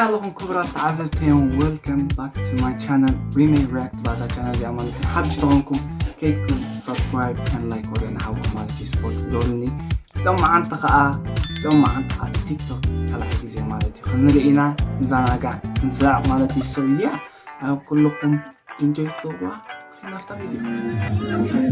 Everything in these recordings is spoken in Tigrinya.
ኣለኹም ክቡራት ተዓዘብተዮም፣ welcome back to my channel. We may react ባዛ ቻናል እዚኣ ማለት እዩ። ሓድሽ ተኾንኩም ከይድኩም subscribe and like ወደ ንሓውር ማለት እዩ። ስፖርት ዶልኒ ሎም መዓንቲ ከዓ ሎም መዓንቲ ከዓ ቲክቶክ ካልኣይ ግዜ ማለት እዩ ክንርኢ ኢና፣ ክንዘናጋዕ ክንስራዕ ማለት እዩ። So yeah, ኣብ ኩልኹም ኢንጆይ ትገብሩዋ ናብታ ቪድዮ።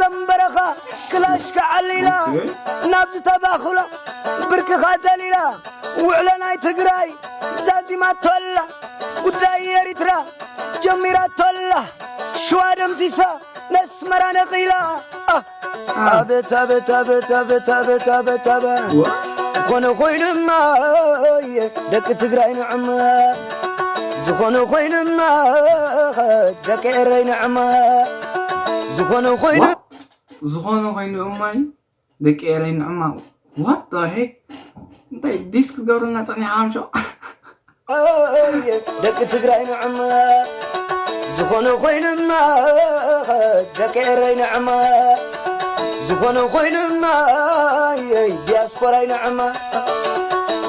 ዘምበረኻ ክላሽካ ዓሊላ ናብ ዝተባኽሎ ብርክኻ ዘሊላ ውዕሎ ናይ ትግራይ ዛዚማቶ ኣላ ጉዳይ ኤሪትራ ጀሚራቶ ኣላ ሽዋ ደምሲሳ ነስመራ ነቒላ ኣህ ኣቤት ኣቤት ኣቤት ኣቤት ኣቤት ኣቤት ኣቤት ዝኾነ ኮይንማ ደቂ ትግራይ ንዕማ ዝኾነ ኮይንማ ደቂ ኤረይ ንዕማ ዝኾነ ኮይኑ ዝኾነ ኮይኑ እማይ ደቂ ኤረይ ንዕማ what the heck እንታይ ዲስክ ክትገብረልና ጸኒሓ ኣምሾ ደቂ ትግራይ ንዕማ ዝኾነ ኮይንማ ደቂ ኤረይ ንዕማ ዝኾነ ኮይንማ ዲያስፖራይ ንዕማ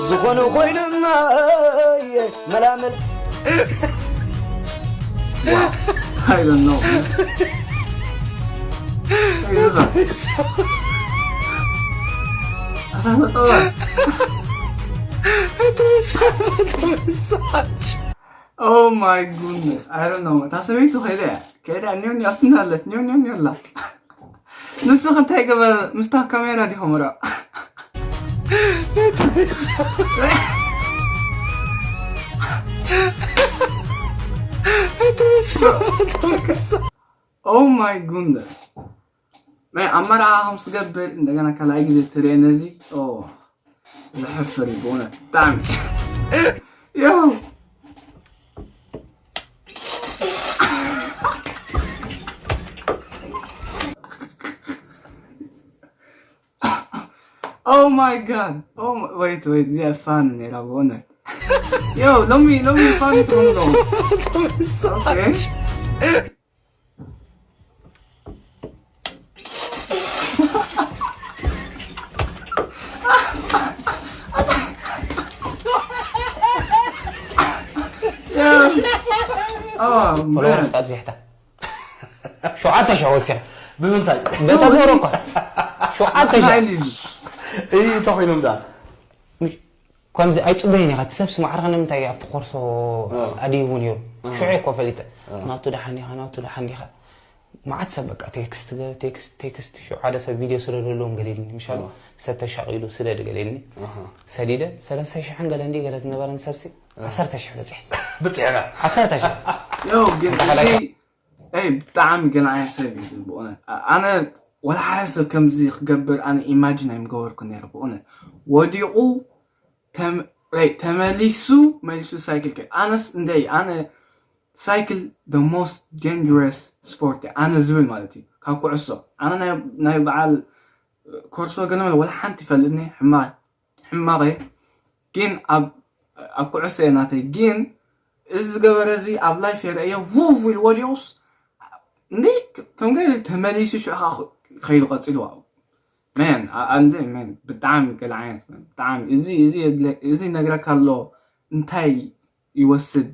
ዝኾነ ኮይንማ መላመል I don't know. Oh my goodness, I don't know. እታ ሰበይቱ ከይዳ እያ ከይዳ ኒዮ ኒዮ ኣብትና ኣለት ኒዮ ኒዮ ኒዮ ኣላ ንስኽ እንታይ ገበር ምስታ ካሜራ ዲኹም ራ Oh my goodness ናይ ኣመራዓ ከም ስገብር እንደገና ካልኣይ ግዜ ትርኤ ነዚ ዘሕፍር እዩ ብእውነት ብጣዕሚ ዮ Oh my god. Oh my, wait, wait, yeah, fun, yeah, I want it. Yo, let me, let me fun from them. Okay. Yeah. Oh, man. ሸውዓተ ሽሕ ወሲኻ ብምንታይ በታ ዞሮ እኳ ሸውዓተ ሽሕ እይ ተኾይኖም ዳ ከምዚ ኣይፅበይን ኢኻ እቲ ሰብሲ ማዕርኻ ንምንታይ ኣብቲ ኮርሶ ኣድይቡ ነይሩ ሽዑ እኮ ፈሊጠ ናቱ ደሓን ኢኻ ናቱ ደሓን ኢኻ መዓት ሰብ በቃ ቴክስት ቴክስት ቴክስት ሽዑ ሓደ ሰብ ቪድዮ ስደደሎም ገሊልኒ ምሻሉ ሰብ ተሻቒሉ ስደድ ገሊልኒ ሰዲደ ሰለስተ ሽሕን ገለ እንዲ ገለ ዝነበረን ሰብሲ ዓሰርተ ሽሕ በፂሕ ብፅዕና ዓሰርተ ሽሕ ያው ግን እዚ ኣይ ብጣዕሚ ገለ ዓይነት ሰብ እዩ ብእውነት ኣነ ወላ ሓደ ሰብ ከምዚ ክገብር ኣነ ኢማጂን ኣይምገበርኩ ነይረ ብእውነት ወዲቑ ተመሊሱ መሊሱ ሳይክል ከ ኣነስ እንደይ ኣነ ሳይክል the most dangerous sport ኣነ ዝብል ማለት እዩ ካብ ኩዕሶ ኣነ ናይ በዓል ኮርሶ ገለመለ ወላ ሓንቲ ይፈልጥኒ ሕማቅ ሕማቐ ግን ኣብ ኣብ ኩዕሶ እየ ናተይ ግን እዚ ዝገበረ እዚ ኣብ ላይፍ የርእዮ ውው ኢሉ ወዲቑስ እንዴ ከም ገለ ተመሊሱ ሽዑ ከዓ ከይዱ ቀፂሉ ዋው መን ኣንደ መን ብጣዕሚ ገለ ዓይነት ብጣዕሚ እዚ እዚ እዚ ነግረካ ኣሎ እንታይ ይወስድ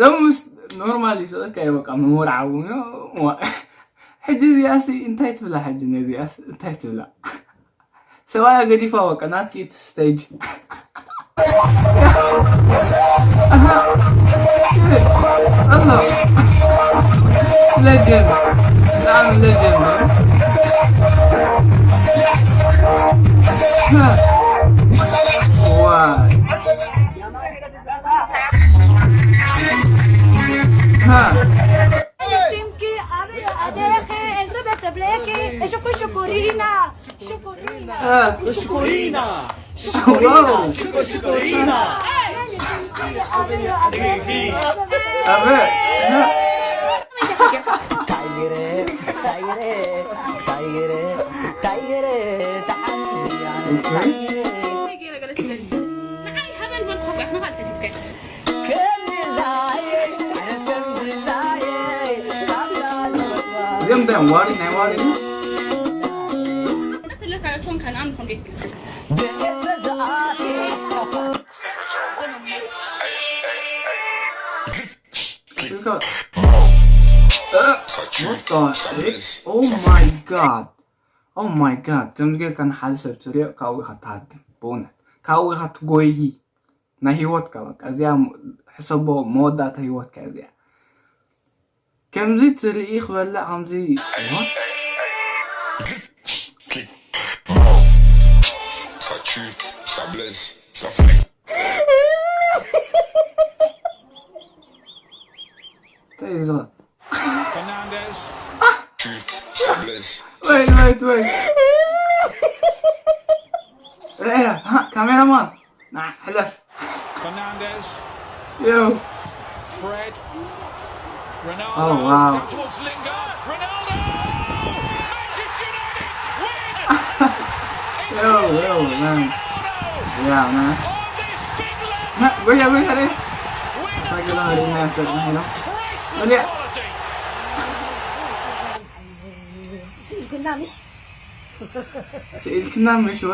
ሎምስ ኖርማል ይስእልካ እዩ በቃ ምሞርዓቡ ሕጂ እዚኣሲ እንታይ ትብላ ሕጂ ነዚኣስ እንታይ ትብላ ሰብኣያ ገዲፋ በቃ ናትኪ እቲ ስቴጅ ሌጀንድ ሌጀንድ ዋይ። ها. سمكي أبي أديخي إذا بتبليكي شكو شكورينا شكورينا ها. شكورينا واو. شكو شكورينا أبي. ها. እዚኦም እንታይ እዮም? ዋሪ፣ ናይ ዋሪ ድዩ? ስልካ። እ፣ what the heck? Oh my God. Oh my God. ከምዚ ጌርካ ንሓደ ሰብ ትሪኦ፣ ካብኡ ኢኻ ትሃድም። ብእውነት። ካብኡ ኢኻ ትጎዪ። ናይ ህይወትካ በቃ። እዚኣ ም-፣ ሕሰቦ፣ መወዳእታ ህይወትካ እዚኣ። ከምዚ ትርኢ ክበልዕ፣ ከምዚ፣ what? Click. Bro. Ça tue, ça blesse, ça fait. እንታይ እዩ ዝኸ-? Fernandez. Tue, ça blesse. Wait, wait, wait. Eh, ha, cameraman. Nah, حلف. Fernandez. Yo. Fred. Ronaldo. Oh, wow. Down towards Lingard. Ronaldo. Manchester United win. It's Yo, yo, man. Ronaldo. Yeah, man. On this big level. Ha, wait, wait, wait. Win Thank you, a Lord, goal man, for of my help. Priceless Wait, yeah. Quality. ስኢልክና ምሽ ስኢልክና ምሽ ወ?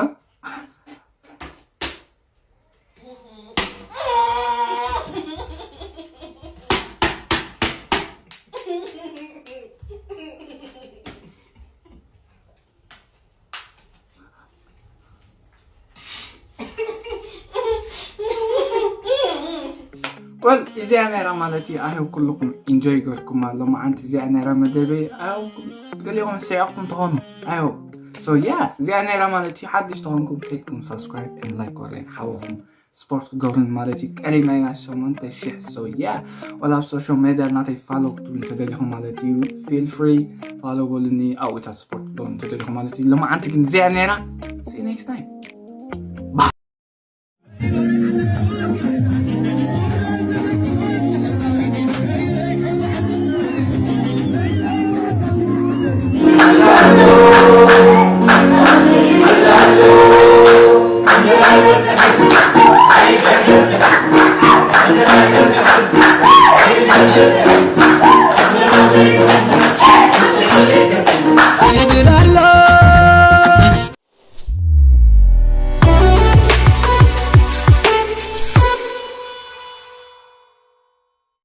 Well፣ እዚኣ ነይራ ማለት እዩ። I hope ኩልኩም ኢንጆይ ገርኩም ኣሎ መዓንቲ እዚኣ ነይራ መደበይ። I hope ገሊኹም ስዒቕኩም ትኾኑ። I hope so yeah፣ እዚኣ ነይራ ማለት እዩ። ሓድሽ ተኾንኩም ከይድኩም ሳብስክራይብ ን ላይክ ወረን ሓወኹም ስፖርት ክትገብሩን ማለት እዩ። ቀሪብና ኢና ሸሞንተ ሽሕ። So yeah፣ ወላ ኣብ ሶሻል ሜድያ ናተይ ፋሎ ክትብሉ እንተደሊኹም ማለት እዩ፣ ፊል ፍሪ ፋሎ በሉኒ። ኣብኡታት ስፖርት ክትገብሩ እንተደሊኹም ማለት እዩ። ሎማዓንቲ ግን እዚኣ ነይራ። See you next time.